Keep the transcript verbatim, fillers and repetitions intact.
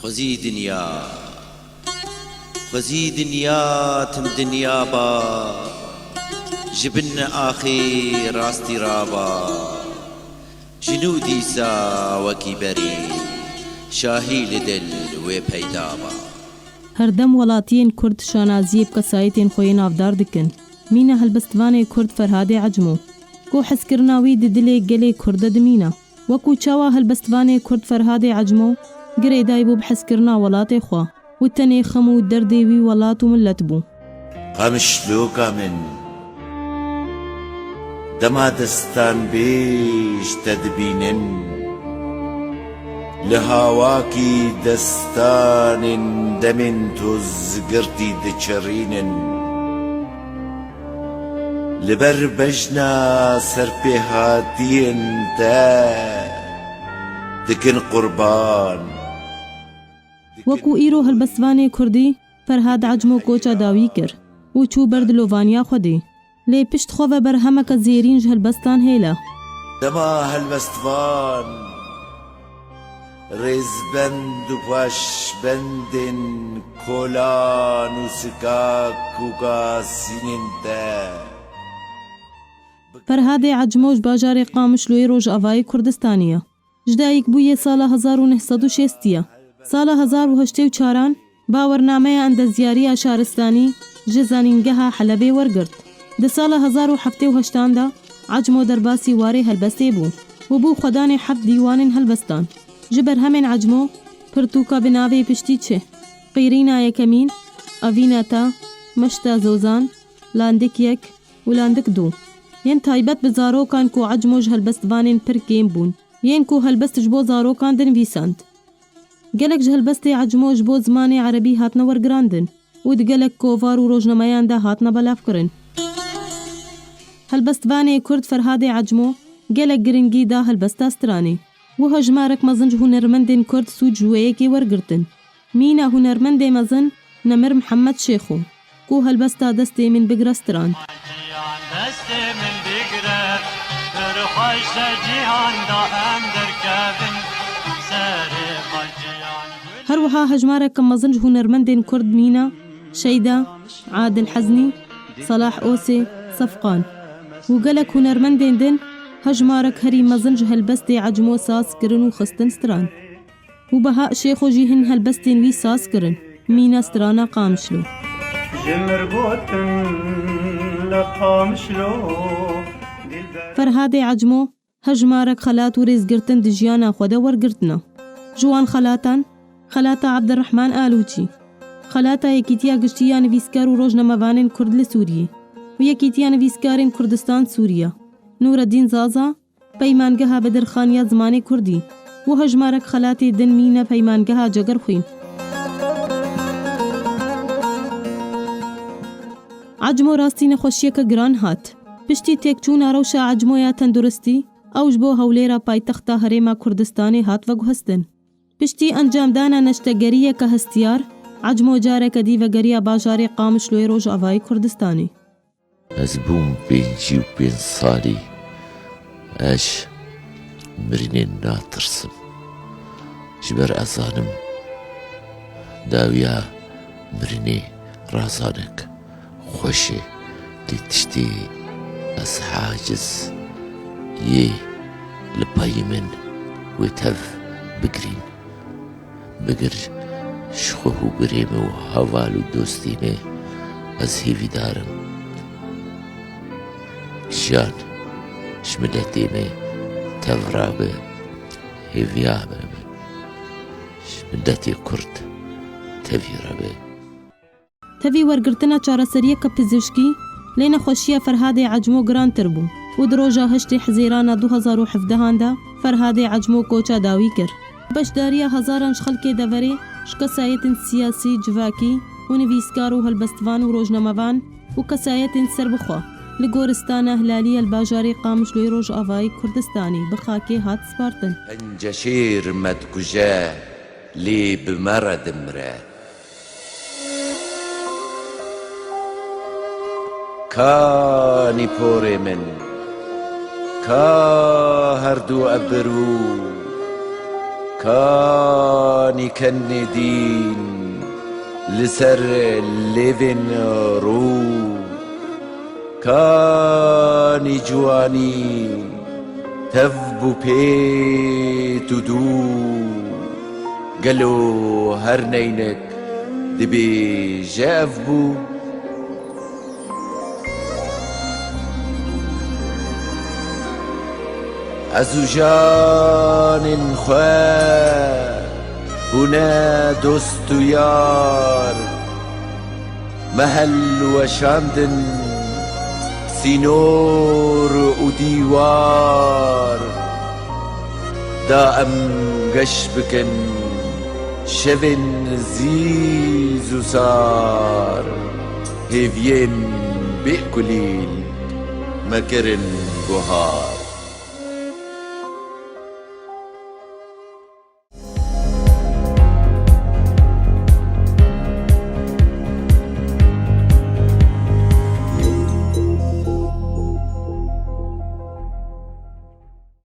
Xwezî dinya, xwezî dinya tim dinya ba, ji bin axê rastî raba, ji nû dîsa wekî berî, şahî li dil wê peyda ba. Her dem welatiyên Kurd şanaziyê bi kesayetên xwe yê navdar dikin. Mîna helbestvanê Kurd Ferhadê Ecmo, ku hezkirina wî di dilê gelê Kurd de dimîne. Wekû çawa helbestvanê Kurd Ferhadê Ecmo girêdayî bû bi hezkirina welatê xwe û tenê xem û derdê wî welat û milet bû. Qamişloka min, dema destan bêj te dibînin, li hawakî destanên demên tozgirtî diçerînin. Li ber bejna serpêhatiyên te dikin qurban. Wekû îro helbestvanê Kurdî Ferhad Ecmo koça dawî kir û çû ber dilovaniya Xwedê. Lê pişt xwe ve berhemeke zêrîn ji helbestan hêle. Dema helbestvan, rêzbend û paşbendên kolan û sikak û kasînên te. Ferhadê Ecmo ji bajarê Qamişloyê Rojavayê Kurdistanê ye. Ji dayik bûye sala hezar û neh sed û şêstî ye. Sala hezar û heştê û çaran bawernameye endezyariya şaristanî ji Zanîngeha Helebê wergirt. Di sala hezar û heftê û heştan de Ecmo derbasî warê helbestê bû û bû xwedanê heft dîwanên helbestan. Ji berhemên Ecmo pirtûka bi navê Piştî Çi, Qîrîna Yekemîn, Evîna Te, Meşta Zozan, Landik Yek û Landik Du, yên taybet bi zarokan ku Ecmo ji helbestvanên pir kêm bûn, yên ku helbest ji bo zarokan dinivîsand. Gelek ji helbestê Ecmo ji bo zimanê erebî hatine wergirandin û di gelek kovar û rojnameyan de hatine belavkirin. Helbestvanê Kurd Ferhadê Ecmo gelek giringî da helbesta stranê û hejmarek mezin ji hunermendên Kurd sûc ji wê yekê wergirtin. Mîna hunermendê mezin Nemir Mihemed Şêxo, ku helbesta Destê Min Bigre strand. Destê min bigre, pir xweş e cîhan da em derkevin, serê xwe cîhan gul. Her wiha hejmareke mezin ji hunermendên Kurd mîna Şeyda, Adil Heznî, Salah Osê, Sefqan û gelek hunermendên din hejmarek herî mezin ji helbestê Ecmo saz kirin û xistin stran. Û Beha Şêxo jî hin helbestên wî saz kirin, mîna strana Qamişlo. Ji mir gotin li Qamişlo, dilber. Ferhadê Ecmo hejmarek xelat û rêzgirtin di jiyana xwe de wergirtine. Ji wan xelatan, Xelata Abdurrahman Alûçî, Xelata Yekîtiya Giştî ya Nivîskar û Rojnamevanên Kurd li Sûriyê û Yekîtiya Nivîskarên Kurdistan Sûriye, Nûreddîn Zaza, Peymangeha Bedirxan ya Zimanê Kurdî û hejmarek xelatê din mîne Peymangeha Cegerxwîn. Ecmo rastî nexweşiyeke giran hat. Piştî têkçûna rewşa Ecmo ya tenduristî, ew ji bo hewlêra paytexta Herêma Kurdistanê hat veguhestin. Piştî encamdana neştegeriyeke hestiyar, Ecmo careke dî vegeriya bajarê Qamişloyê Rojavayê Kurdistanê. Ez bûm pêncî û pênc salî. Ez mirinê natirsim. Ji ber ez zanim dawiya mirinê razanek xweş e. Lê tiştê ez haciz yê li payî min wê tev bigirîn. Bigir ji xwe û birê me û heval û dostê me, ez hêvîdar im. Jiyan ji miletê me tev rabe, hêviya me ji miletê Kurd tevî rabe. Tevî wergirtina çareseriyeke pizîşkî, lê nexweşiya Ferhadê Ecmo girantir bû û di roja heştê Hezîrana du hezar û hevdehan de Ferhadê Ecmo koça dawî kir. Beşdariya hezaran ji xelkê deverê, ji kesayetên siyasî, civakî û nivîskar û helbestvan û rojnamevan û kesayetên serbixwe li Goristana Hilaliye li bajarê Qamişloyê Rojavayê Kurdistanê bi xakê hat spartin. Penceşêr me dikuje, lê bi me re dimire. Ka nîporê min, ka herdu ebirû, ka Kanî kenê dîn li ser lêvên rû, kanî ciwanî tev bû pêt û dû. Gelo her neynek dibêje ev bû? Ez û janên xwe bûne dost û yar, me helweşandin sînor û dîwar. Da em geş bikin şevên zîz û sar, hêviyên bê kulîl me kirin guhar.